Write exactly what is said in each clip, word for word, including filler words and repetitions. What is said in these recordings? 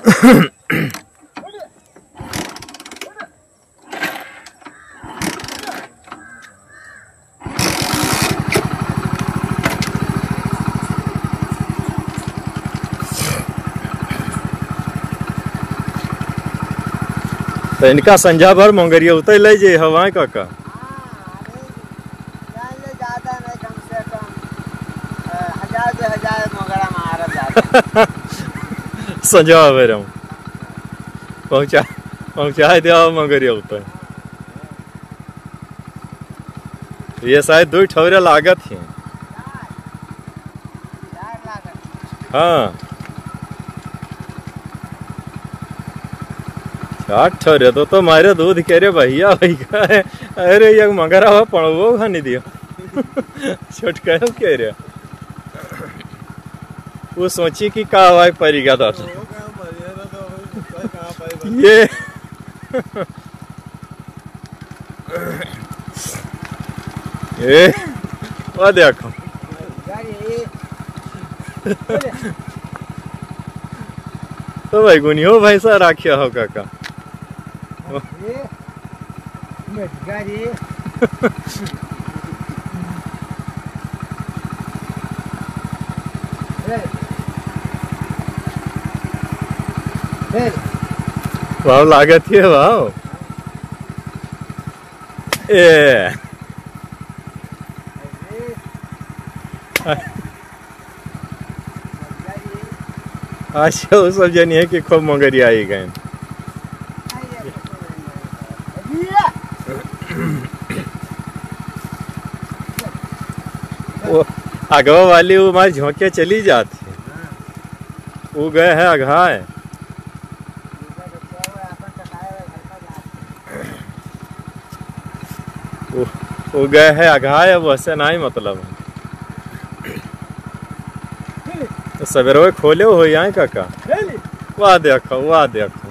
तो इनका संझा भर मंगरिया उतई लइ जे हवाएं काका। हाँ, अरे, जान ले ज्यादा नहीं, कम से कम, अ, हजार दो हजार मोगरा मारब ज्यादा। संझा भर हम पहुँचा, पहुँचा दे मंगरिया उतई। ये शायद दो ठौरे लागत हैं। हाँ। चार ठौरे तो, तो मारे दूध के रे भैया, भैया है। अरे, ये मगरा हुआ पड़वो घनी दियो। छोटका के रे। वो सोची कि का हुआ परिगा दादा। ये ए, वो देखो। तो भाई गुनियो भैंसा राखिया हो काका। भाव लागत है भाव। ए। अच्छा, वो सब जनी है कि खूब मगरिया आई गए। वो अगवा वाली वो मार झोंके चली जात है। वो गए है अघाए। वो, वो गए है अघाए, अब वैसे नहीं मतलब है। तो सवेरे खोले हो आए काका। वाह देखो, वाह देखो।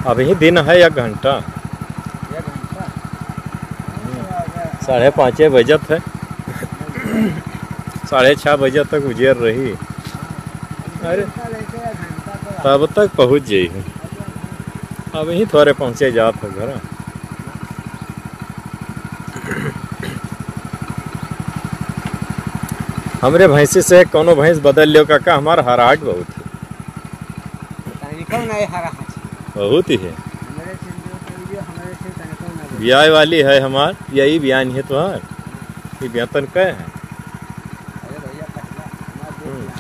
अभी दिन है एक घंटा। साढ़े पाँचे बजत है। साढ़े छः बजे तक उजेर रही। अरे, तब तक पहुँच जाई है। अब यहीं थोड़े पहुँचे जात हो घर। हमरे भैंसी से कौनो भैंस बदल लियो काका, हमार हराहट बहुत है। तनिको नहीं हराहट। बहुत ही है। हमरे से जो कर लियो, हमरे से तनिको ना बोल। ब्याह वाली है हमार, यही बयान है तुम्हार। ये बेतन का है। अरे भैया, पहला हमार जो हम्म। बयान है,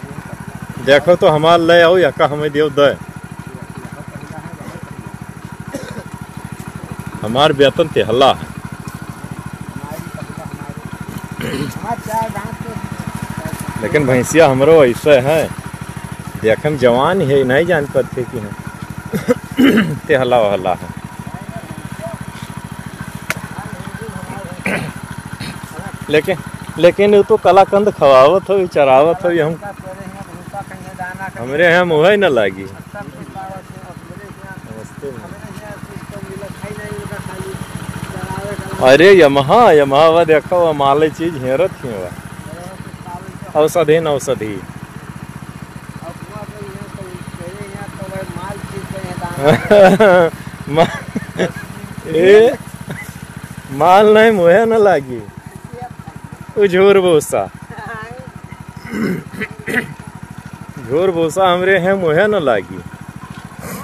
पहला। देखो तो हमार ले आओ, या का हमें दियो दे। हमार बेतन तेहला है। लेकिन भैंसिया हमरो ऐसे है, देखम जवान है, नहीं जान पाते कि है। तेहला वहला है। लेकिन, लेकिन वो तो कलाकंद खवावत हो, चरावत हो, हम, हमरे यहाँ मुँह ही न लागी। नमस्ते। अरे यमहा, यमहा, वह देखो, वह माले चीज हेरत ही वह। औषधि न औषधि। मा-, ए, माल नहीं मुहे न लागी। उ झूर भूसा। झूर भूसा हमरे हैं मुहे न लागी। हाँ,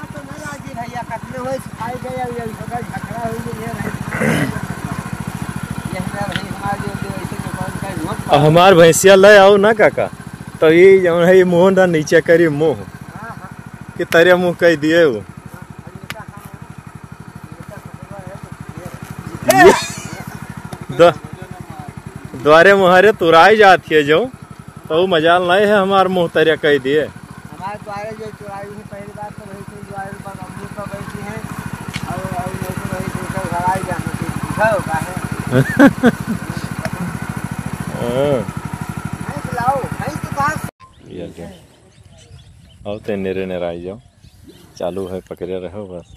तो न लागी भैया, कतने होई, सुखाई गए, अब ये सब झखरा हो गई है भाई। ये हमारा भाई, हमारा जो, जो ऐसे जो कौन का झोंक अब हमार भैंसिया ले आओ ना काका, तो ये जौन है, ये मुंह ना नीचे करी, मुंह हाँ, हाँ। कि तरे मुंह कह दिए वो। हाँ, हाँ, ये तो हाँ। ये द-, द्वारे मुहारे तुराई जात है जो, तो ऊ मजाल नहीं है हमार मुँह तरिया कह दिए। हमारे द्वारे जो तुराई है, पहली बात तो वही से द्वारे पर अमरूद पर बैठी है, और, और लोग वही दूसरा घर आई जाना चाहिए, बुझा होगा है। हाँ। भैंस लाओ, भैंस तो कहाँ से? ये क्या? आओ ते नेरे नेरे आई जाओ, चालू है, पकड़े रहो बस।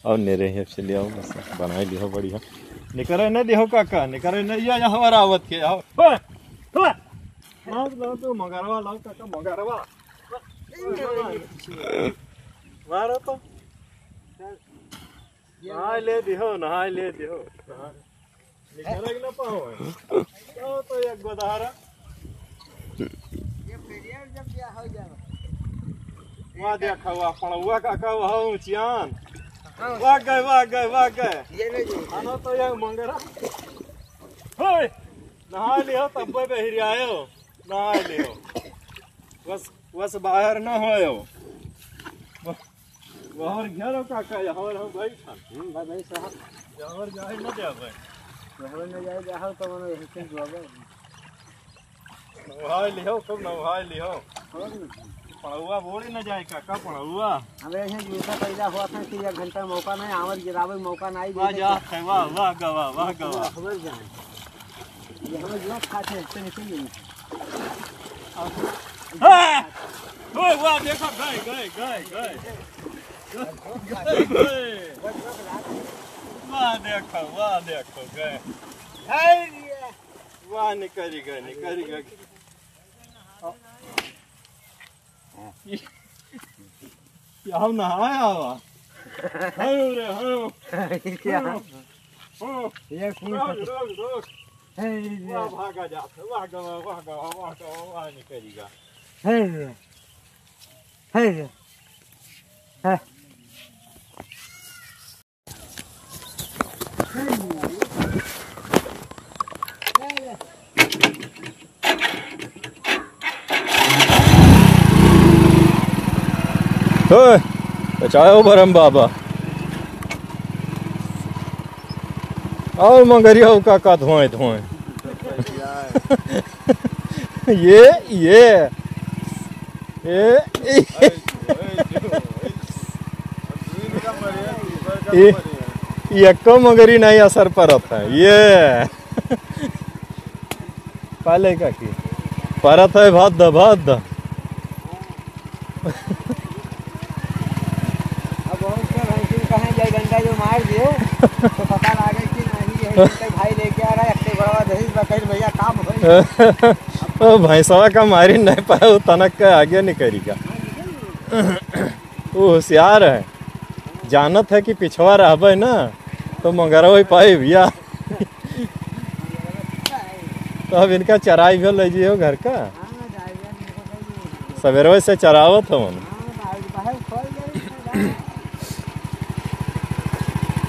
और नेरे हियाँ से ले आओ, बस बनाई लिहो बढ़िया। निकरे न दिहो काका, निकरे न, या, या हमारा आवत के, आओ। ओए, ओए। लाओ, लाओ, तो मगरवा लाओ काका, मगरवा। मारो तो। नहाई ले दिहो, नहाई ले दिहो। निकरे के ना पाओ। तो, तो एक गोदहारा। ये फेरिया जब क्या हो जाए। वाह देखा, वाह पड़ौआ काका, वाह ऊँचियान। हाँ। वाह गए, वाह गए, वाह गए। ये नहीं जी। आनो तो ये मंगरा। होय, नहाई लिहो तब्बे बहिरियायो। नहाई लिहो। बस, बस बाहर ना होयो। बाहर घेरो काका, यहाँ हम बैठन। हम्म, भाई, भाई साहब। यहाँ जाए ना दे भाई। यहाँ न जाए, जाओ तो मनो यही से जो है। नहाई लिहो, खूब नहाई लिहो। और नहीं। पड़ौआ बोले न जाए काका, पड़ौआ। हमें यही जूता पैदा हुआ था कि एक घंटा मौका नहीं, आवर गिरावे मौका नहीं वाह देते। जा, वाह, वाह गवा, वाह गवा। खबर जाए। ये हमें जो खाते हैं, इससे निकल गई। हाँ! ओए, वाह, देखो, गए, गए, गए, गए। गए, गए। वाह, देखो, वाह, देखो, गए। वाह, निकल गए, निकल गए। ये हम नहाए आवा। हयो रे, हयो। क्या? हयो। ये कौन रोक, सा रोक, रोक। है ये। वाह, भागा जात है। वाह गवा, वाह गवा, वाह गवा, वाह निकलेगा। है ये। है ये। है। ओए, बचाओ बरम बाबा। और मंगरिया का, का धोए, धोए। ये, ये, ये, ये, ये एक्को मंगरी नहीं असर परत है। ये पाले का की परत है, भात द, भात द। अब बहुत से भैंसिन कहें जय डंडा जो मार दियो, तो पता लागे कि नहीं, यही जैसे भाई लेके आ रहा है, अक्टे बड़वा दही बकैर भैया काम होई। ओ भैंसवा का मारी नहीं पाए, वो तनक के आगे निकली का। वो होशियार है, जानत है कि पिछवा रहबे ना, तो मगरवा ही पाई भैया। तो अब इनका चराई भी ले जियो घर का। सवेरे से चरावत हवन।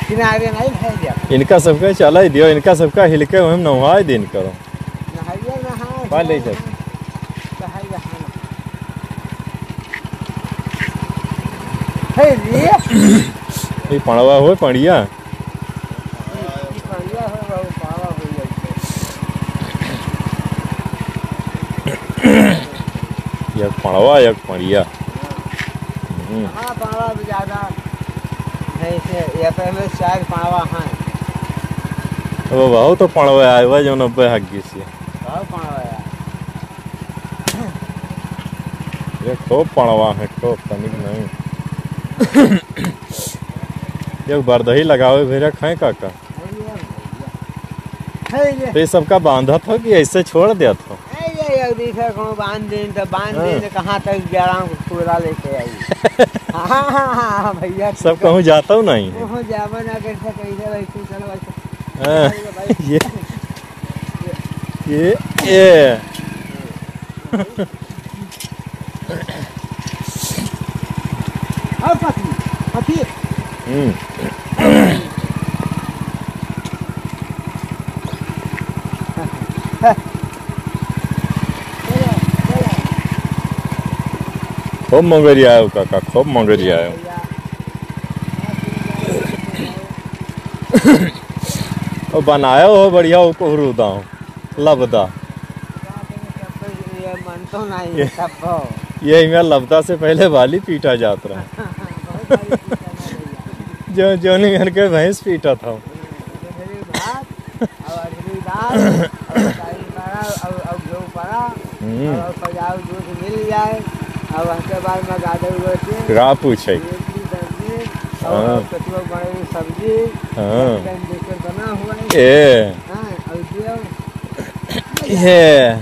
किनारे नहीं है जा। इनका सबका चला ही दियो, इनका सबका हिलके वहीं नहाए दिन करो। नहाइए नहाए। पा ले जा। हे रे। ये पड़वा हो, पड़िया। ई बढ़िया हो बाबू, पावा हो जाई। एक पड़वा, एक पड़िया। हम्म। हाँ, पावा भी ज्यादा है, इसे, ये तो हमें चार पावा हैं। वो बहुत तो पड़वा आए हुआ, जो नब्बे हग्गी से। बहुत पावा है। ये खूब पड़वा है, खूब तनिक नहीं। ये बरदही लगावे भेजा खाए काका। है ये। तो ये सबका बांधत हो कि ऐसे छोड़ देत हो? है ये, ये अभी से कहूँ बांध दें तो बांध हाँ। दें तो कहाँ तक ग्यारह को पूरा लेके आई। हाँ, हाँ, हाँ, हाँ, भैया, सब ठीक है। कहूँ जाता हूँ नहीं। कहूँ जाबो ना कैसे, कैसे भाई, तू चलो भाई। हाँ, भाई, भाई। ये ये, ये। आओ, पकड़ी, पकड़ी। हम्म। खूब मगरिया आयो काका, खूब मगरिया आयो। ओ बनायो हो बढ़िया, ओ कोहरू दाओ। लबदा। ये मन तो नहीं ये, है, तब ये इनका लबदा से पहले बाली पीटा जात रहा। बहुत सारी चीज़ें हैं भैया। जो, जोनी घर के भैंस पीटा था। अधरी भात, और अधरी दाल, और सारी बड़ा, और, और घी पड़ा, हम्म। और पजाऊ दूध मिल जाए, और उसके बाद में गाजर रोटी, का पूछे? इडली सब्जी, हाँ। और कचुआ बनाई सब्जी, हाँ। चिकन जैसे बना हुआ है। ए। हाँ, और ये ये।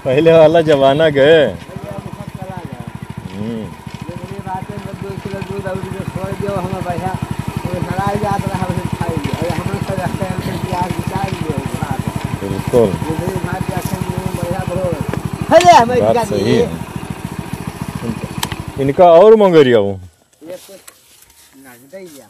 पहले वाला जमाना गए। पहले वाला जमाना गए। हम्म। ये बड़ी बात है, मैं दो किलो दूध और जो छोड़ दियो, हमें बढ़िया, वो हराई जात रहा, हम खाई लियो। और हम सब रहते हैं, हम सब प्याज निकाल लियो, बात। बिल्कुल। ये बड़ी बात है, हम लोग बढ़िया बहुत। अरे, हमें बात क्या सही चाहिए? है। इनका, इनका और मंगेरिया वो। ये कुछ ना, दे दिया।